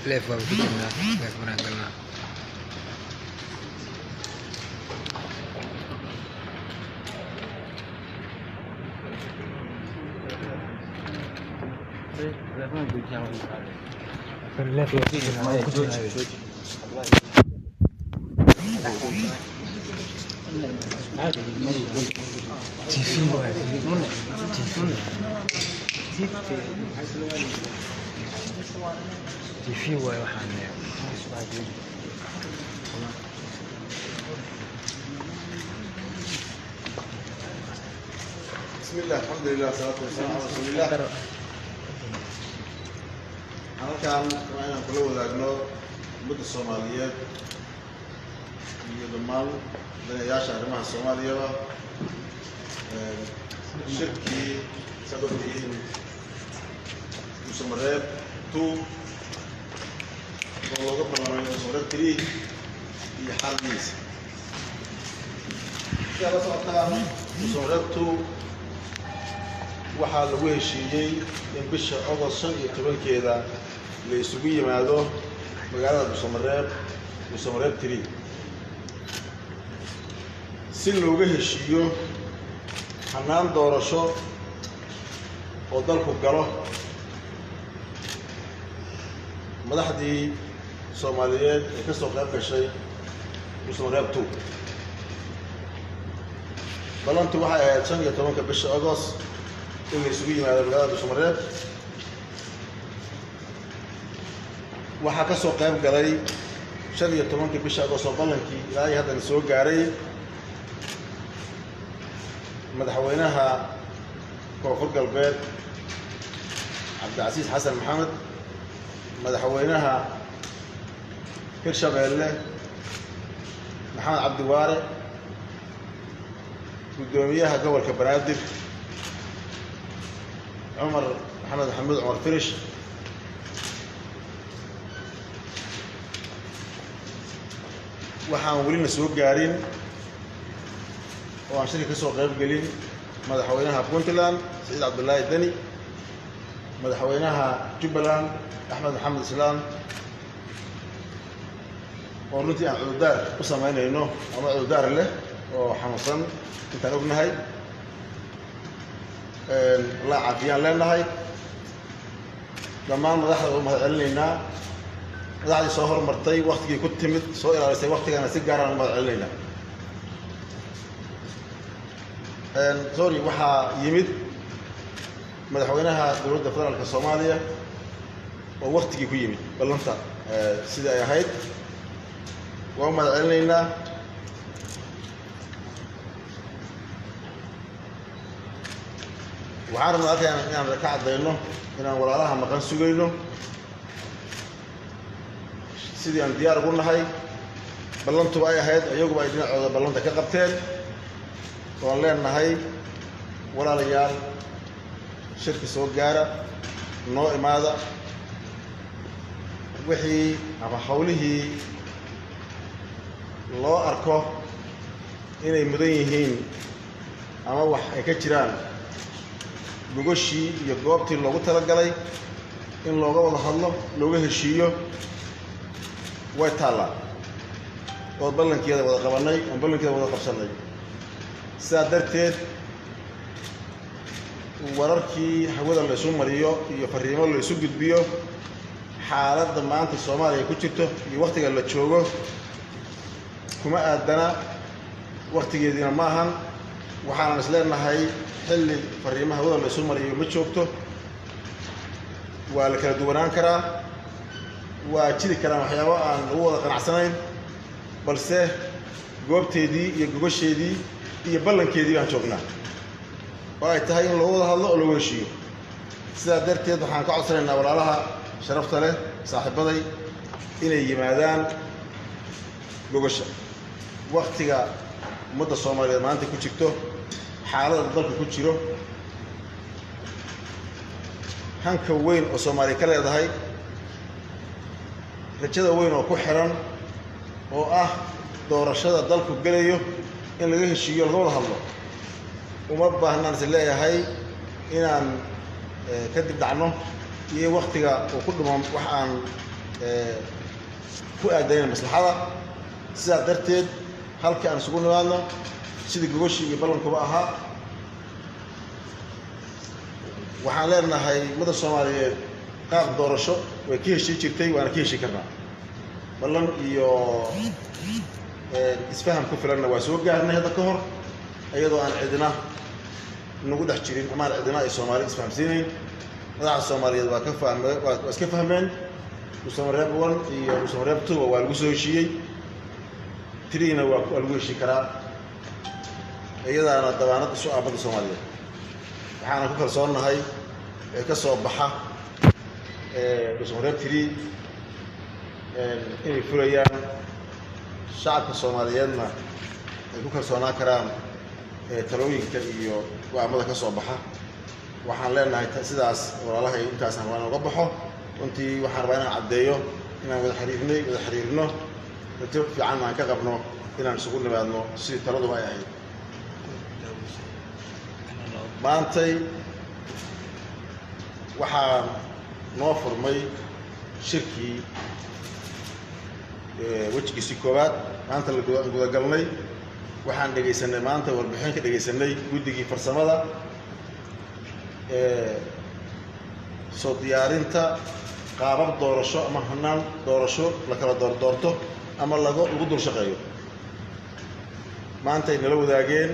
Live baan ku jirnaa, live baan galnaa. Live baan ku jirnaa, waan ku jirnaa. TV waay, TV, TV waay waxaan. بسم الله، الحمد لله، والصلاة والسلام على رسول الله. Halkan waa inaan kula wadaagno ummadda Soomaaliyeed iyo dhammaan daneeyaasha arrimaha Soomaaliyaba shirkii, saad ogtihiin, Dhuusamareeb 2 oo looga ballamay Dhuusamareeb 3 iyo xaaladiisa. Sidaa la socotaan, Dhuusamareeb 2 waxaa lagu heshiiyey in bisha Agost 15-keeda la isugu yimaado magaalada Dhuusamareeb, Dhuusamareeb 3, si looga heshiiyo hannaan doorasho oo dalku galo. Madaxdii Soomaaliyeed ee ka soo qayb gashay Dhuusamareeb 2, ballantu waxay ahayd 15-ka bisha Agost in la isugu yimaado magaalada Dhuusamareeb. Waxaa ka soo qayb galay 15-kii bisha Agost oo ballankii ilaa iyo haddana soo gaaray Madaxweynaha Koonfur Galbeed Cabdicasiis Xasan Maxamed, Madaxweynaha Hirshabeelle Maxamed Cabdiwaare, Guddoomiyaha Gobolka Banaadir Cumar Maxamed Maxamuud Cumar Firish, waxaan welina soo gaarin oo aan shirka ka soo qayb gelin Madaxweynaha Puntland Saciid Cabdullaahi Deni, Madaxweynaha Jubbaland Axmed Maxamed Islaam, oo runtii aan cudurdaar u samaynayno ama cudurdaar leh oo xanuunsan intaan ognahay. Allah caafiyaan leenahay. Dhammaan madaxda u mahad celinaynaa. Madaxdii soo hormartay, waktigii ku timid, soo ilaalisay waktigana, si gaaraan u mahad celinaynaa. Sorry, waxaa yimid Madaxweynaha Dowladda Federaalka Soomaaliya oo waktigii ku yimid ballanta sidii ay ahayd. Waa u mahad celinaynaa. Waxaan rabnaa halkan inaan ka caddayno inaan walaalaha maqan sugayno, sidii aan diyaar ugu nahay ballantuba ay ahayd, iyaguba ay dhinacooda ballanta ka qabteen, oon leenahay: walaalayaal, shirka soo gaara, noo imaada. Wixii ama hawlihii loo arko inay mudan yihiin ama wax ay ka jiraan, gogoshii iyo goobtii loogu talagalay in looga wada hadlo, looga heshiiyo, way taallaa oo ballankeeda wada qabannay, oon ballankeeda wada qabsannay. Sidaa darteed, wararkii hawada laysu mariyo iyo fariimo laysu gudbiyo, xaaladda maanta Soomaaliya ku jirto iyo wakhtiga la joogo kuma aadana, wakhtigeediina ma ahan. Waxaanan is leenahay xilli fariimaha hawada laysu mariyo ma joogto. Waa la kala duwanaan karaa, waa jiri karaan waxyaabo aan lagu wada qanacsanayn, balse goobteedii iyo gogosheedii iyo ballankeedii baan joognaa oo ay tahay in loogu wada hadlo oo loogu heshiiyo. Sidaa darteed, waxaan ka codsanaynaa walaalaha sharafta leh, saaxiibaday, inay yimaadaan gogosha. Waktiga ummadda Soomaaliyeed maanta ku jirto, xaaladda dalka ku jiro, hanka weyn oo Soomaaliya ka leedahay, rajada weyn oo ku xiran oo ah doorashada dalku gelayo, in laga heshiiyo, laga wada hadlo, uma baahnaan is leeyahay. Inaan kadib dhacno iyo waktiga uu ku dhumo wax aan ku aadanayn maslaxada. Sidaa darteed halka aan isugu nimaadno sidii gogoshii iyo ballankuba ahaa. Waxaan leenahay ummadda Soomaaliyeed qaab doorasho way ka heshii jirtay, waana ka heshii karnaa. Ballan iyo isfaham ku filanna waa soo gaarnay hadda ka hor, iyadoo aan cidina nagu dhex jirin ama aan cidina ay Soomaali isfahamsiinayn. Madaxda Soomaaliyeed waa ka fahme, waa iska fahmeen. Dhuusamareeb 1 iyo Dhuusamareeb 2 waa lagu soo heshiiyey, 3-na waa lagu heshii karaa, iyadaana dabaanad isu ah badda Soomaaliyeed. Waxaana ku kalsoonnahay ee ka soo baxa Dhuusamareeb 3 inay fulayaan, shacabka Soomaaliyeedna ay ku kalsoonaan karaan talooyinka iyo go'aamada ka soo baxa. Waxaan leenahay sidaas walaalahay, intaasaan rabaa inaan uga baxo. Runtii waxaan rabaa inaan caddeeyo inaan wada xiriirnay, wada xiriirno, rajo fiican aan ka qabno inaan isugu nimaadno sidii taladuba ay ahayd. Maantay waxaa noo furmay shirkii wejigiisii koowaad. Maanta la gudagalnay. Waxaan dhegaysanay maanta, warbixin ka dhegaysanay guddigii farsamada soo diyaarinta qaabab doorasho ama hanaan doorasho la kala doordoorto ama lagu dul shaqeeyo. Maanta ay nala wadaageen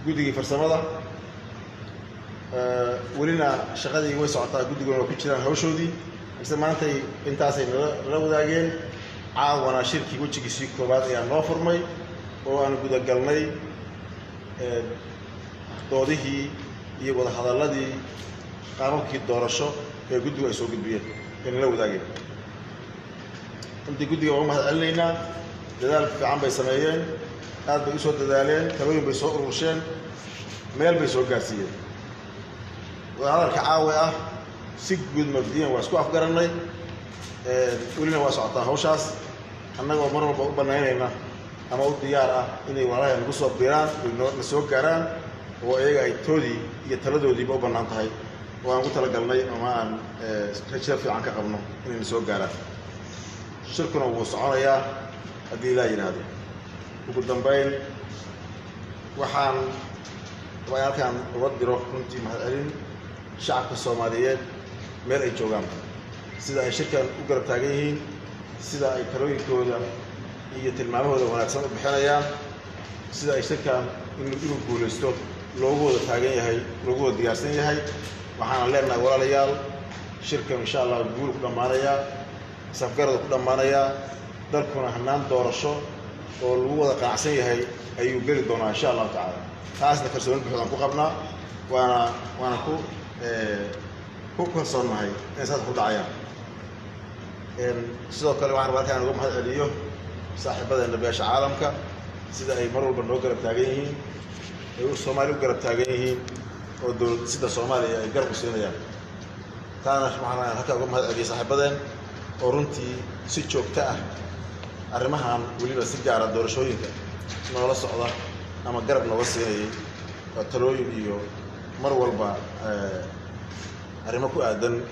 guddigii farsamada. Welina shaqadii way socotaa, guddiguna waa ku jiraan hawshoodii, balse maantay intaasay nala wadaageen. Caawana shirkii wejigiisii koowaad ayaa noo furmay oo aan gudagalnay doodihii iyo wadahadalladii qaababkii doorasho ee guddigu ay soo gudbiyeen ee nala wadaageen. Runtii guddiga waan u mahad celinaynaa, dadaal fiican bay sameeyeen, aad bay u soo dadaaleen, talooyin bay soo urursheen, meel bay soo gaarsiiyeen. Wadahadalka caawi ah si guud mabdiyan waa isku afgarannay, welina waa socotaa hawshaas, annagoo mar walba u bannaynayna ama u diyaar ah inay walaalaha nagu soo biiraan oy na soo gaaraan, oo iyaga ay toodii iyo taladoodiiba u bannaan tahay, oo aan ugu talagalnay ama aan rajo fiican ka qabno inay na soo gaaraan. Shirkuna wuu soconayaa haddii ilaa yidhaahdo. Ugu dambayn waxaan rabaa in halkaan uga diro runtii mahadcelin shacabka Soomaaliyeed meel ay joogaan, sida ay shirkan u garab taagan yihiin, sida ay talooyinkooda iyo tilmaamahooda wanaagsan u bixinayaan, sida ay shirkan inuu guulaysto loogu wada taagan yahay, loogu wada diyaarsan yahay. Waxaana leenahay walaalayaal, shirkan insha Allah guul ku dhammaanayaa, safgarada ku dhammaanayaa, dalkuna hanaan doorasho oo lagu wada qanacsan yahay ayuu geli doonaa insha Allahu tacaala. Taasna kalsooni buuxdaan ku qabnaa, waana ku kalsoonnahay inay saas ku dhacayaan. Sidoo kale waxaan rabaa halkaan uga mahad celiyo saaxiibadeena beesha caalamka, sida ay mar walba noo garab taagan yihiin, ay Soomaali u garab taagan yihiin, oo dowlad sida Soomaaliya ay garab u siinayaan. Taana waxaan halkaan uga mahad celiyo saaxiibadeen oo runtii si joogto ah arrimahan, weliba si gaara doorashooyinka, noola socda ama garab nooga siinayay, oo talooyin iyo mar walba arrimo ku aadan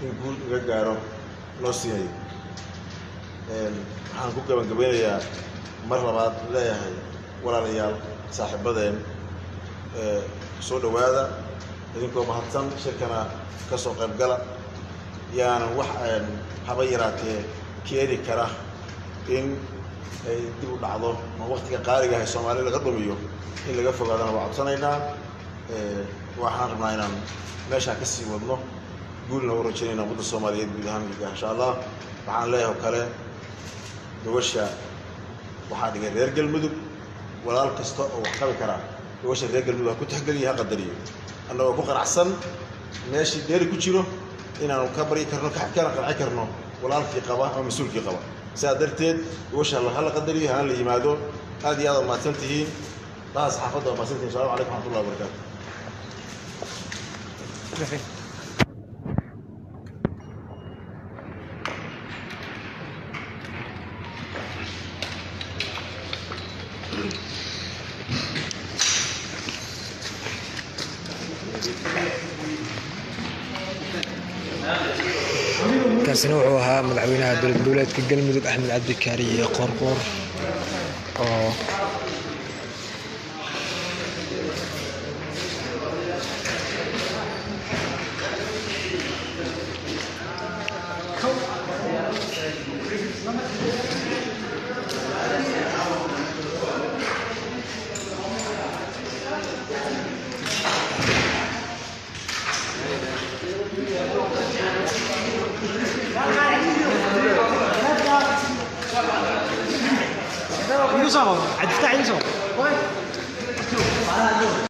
in guul laga gaaro loo siinayo. Waxaan ku gabagabeynayaa mar labaad leeyahay walaalayaal saaxiibadeen, soo dhowaada idinkoo mahadsan, shirkana ka soo qayb gala. Yaanan wax haba yaraatee keeni kara in ay dib u dhacdo ama waktiga qaaliga ah ee Soomaali laga dhumiyo in laga fogaadana waa codsanaynaa. Waxaan rabnaa inaan meeshaa ka sii wadno, guulna u rajaynayna ummadda Soomaaliyeed guud ahaan insha Allah. Waxaan leeyahay oo kale, gogosha waxaa dhigay reer Galmudug. Walaal kasta oo wax qabi karaa gogosha reer Galmudug ha ku tixgeliyo, ha qadariyo, annagoo ku qanacsan meeshii dheeri ku jiro inaanu ka baryi karno, kana qanci karno walaalkii qaba ama mas-uulkii qaba. Sidaa darteed gogosha ha la qadariyo, hana la yimaado. Aad iyo aad waa mahadsan tihiin daha saxaafadda, waa mahadsan tihiin. Assalamu calaykum waraxmatullahi wabarakaatu. Kaasina wuxuu ahaa madaxweynaha dowlad goboleedka Galmudug Axmed Cabdi Kaariye Qoorqoor oo عبد الفتاح يوسف.